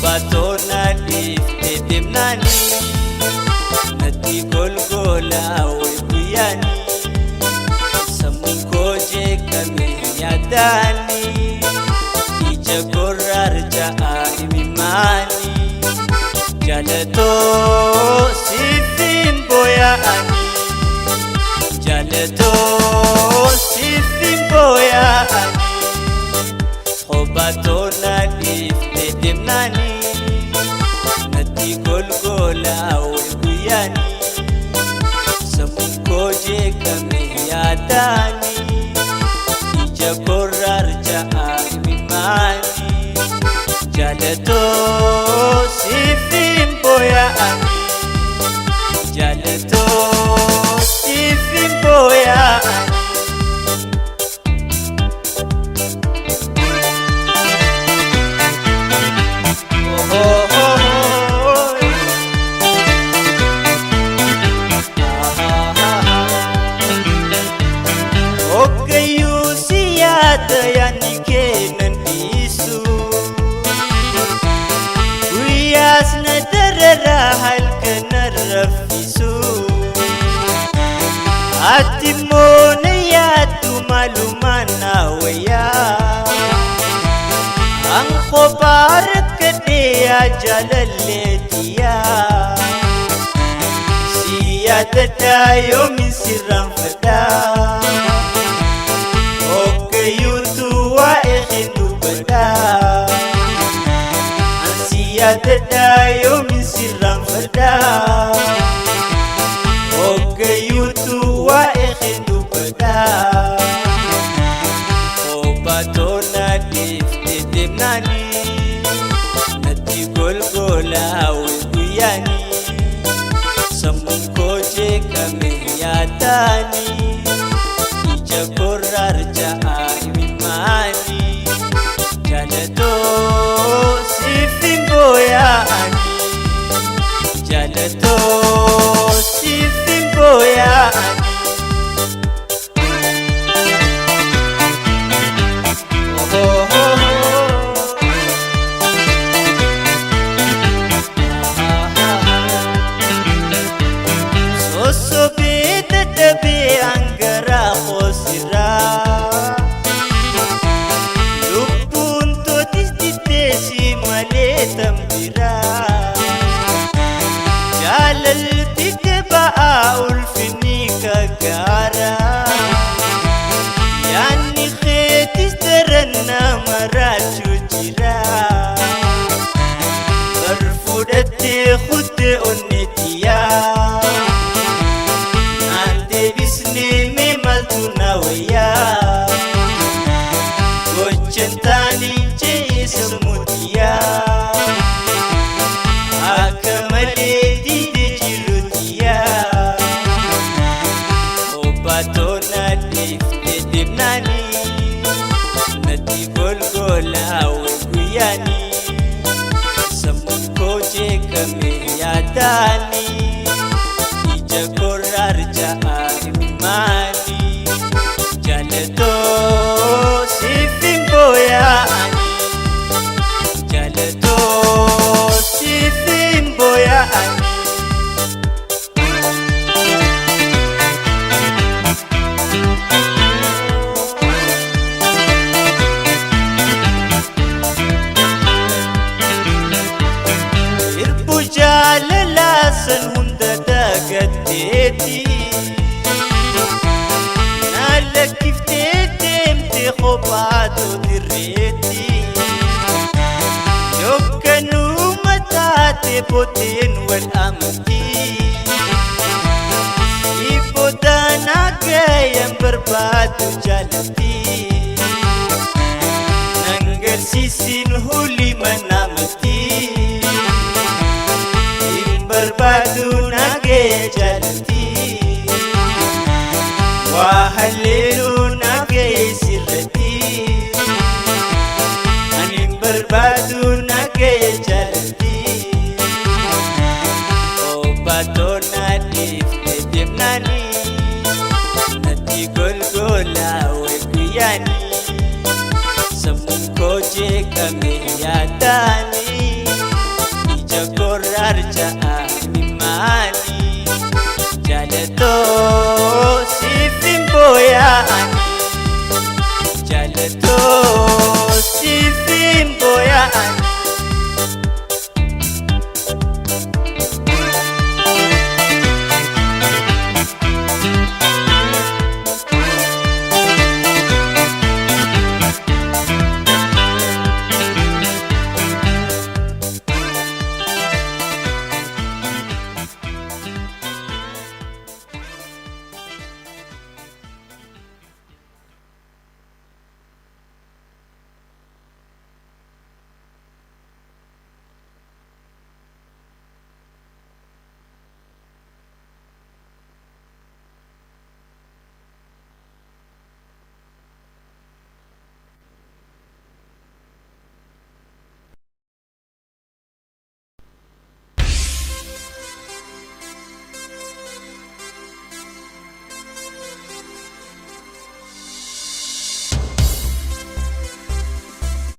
Kophaatoo na dhiiftee deemnaanii, natti golgolaa guyyaanii, sammuun koo jeeqame yaadaanii, ija korraa arja'aa imimmaanii. Jaalatoo, siifin booya'anii, jaalatoo, siifin booya'anii. Kophaatoo na dhiiftee deemnaanii, natti golgolaa guyyaanii, sammuun koo jeeqame yaadaanii, ija korraa arja'aa imimmaanii. Jaalatoo, siifin booya'anii, jaalatoo, siifin booya'anii. Oh, oh, oh. Hoggayyuu si yaada, yaadni kennan dhiisu. Guyyaas na dararaa, halkan na raffisu. Ati immoo na yaaddu, maalumaan na wayyaa. An kophaa rakkadhee, yaa jaalalleetiyaa. Si yaadadhaa, yoomin sirraanfadhaa? Hoggayyuutu waa'ee kee dubbadhaa. An si yaadadhaa, yoomin sirraanfadhaa? Hoggayyuutu waa'ee kee dubbadhaa. Kophaatoo na dhiiftee deemnaanii, natti golgolaa guyyaanii, sammuun koo jeeqame yaadaanii, ija korraa arja'aa imimmaanii. Jaalatoo, siifin booya'anii, jaalatoo, siifin booya'anii. Oh, oh, oh. Sossobee dadhabee hangaraa qoosiraa, lubbuun tootis diddeessi malee tambiraa. Jaalalti ba'aa ulfinni kagaaraa, yaanni keetis daran nama raachuu jira. Bar fudhattee kuttee onnetiyaa, naan deebisnee, mee maaltu na wayyaa? Gochan taanii jeesa mutiyaa, akka malee diide jirutiyaa. Kophaatoo na dhiiftee deemnaanii, natti golgolaa guyyaanii, sammuun koo jeeqame yaadaanii, ija korraa arja'aa imimmaanii. Jaalatoo, siifin booya'anii, jaalatoo, siifin booya'anii. Irbu jaalalaa san hunda dagatteeti, na lakkiftee deemte kophaatu dirreetti. Yokkanuma taate booddeen wal amantii, si boodaan gayan barbaadu jaalatti. Nangarsiisin hulii manamatti, hin barbaadu nagaya jaalatti. Waa halleeluu nagaya sirratti, ani hin barbaadu.